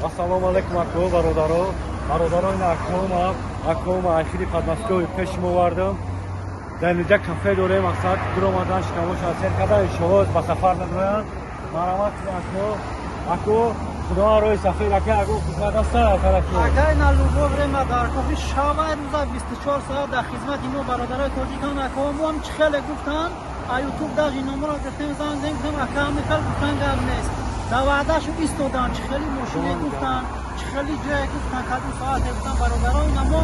Ассалому алайкум, ако, бародаро. Бародаро, ин акома, акома ахири Подмосковье пеш овардам. Дар инҷа кафе дорем, аз соат дуромадан, шикамошон сер кардан, иншоалло ба сафар медроянд. Марҳамат, ако, ако, Худо роҳи сафед, ака, ако, хизмат аста тарафи. Акай, на любое время дар кофи шавай, рӯза 24 соат дар хизмати мо бародарои тоҷикон. Ако, мо ҳам чӣ хеле гуфтан, а Ютуб даже номро гирифтем, занг задем, гуфтем: «Ака, ҳами хел гуфтан, гап нест». Дар ваъдашу истодан, чӣ хели мошине гуфтан, чӣ хели ҷое гуфтан, кадом соате гуфтан, бародаро, ина мо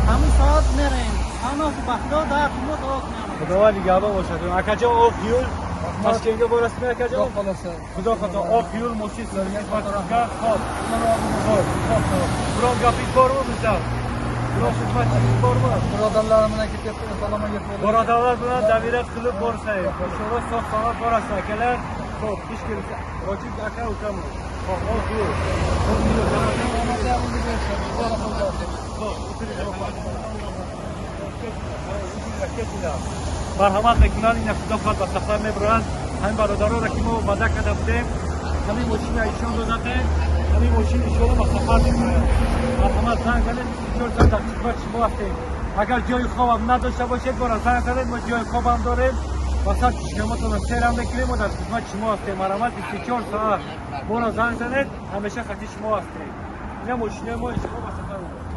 ҳамун соат мерем. Паноҳ ба Худо, дар мо дуо кунем. Худованд нигаҳбон бошад. Акаҷон, оқ юл. Ташкентга borasizmi, akajon? Xudo xohlasa. Xudo xohlasa, oq yo'l mошин xizmatingizga. Xo'p. Xo'p, xo'p, xo'p. Biror gapingiz bormi bizdan? Biror xizmatingiz bormi? Birodarlarim bilan ketyapti, salom yetib. Birodarlar bilan доверять qilib borsangiz, inshaalloh sog' salomat borasiz, akalar. Xo'p, ish kelsa, Rojib aka ukamiz. Xo'p, oq yo'l. Oq yo'l. Xo'p, o'tiring. Марҳамат мекунанд, ина Худо хоҳад, ба сафар мебаранд. Ҳамин бародароро, ки мо ваъда карда будем, ҳамин мошина ишон додатем, ҳамин мошин иншоалло ба сафар мебаранд. Марҳамат, занг занед, 24 соат дар хидмати шумо ҳастем. Агар ҷои хобам надошта бошед, бора занг занед, мо ҷои хобам дорем ва сар шикамотонро серам мекунем. Мо дар хидмати шумо ҳастем. Марҳамат, 24 соат моро занг занед, ҳамеша хати шумо ҳастем. Ина мошинаи мо иншоалло ба сафар мебаранд.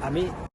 Ами.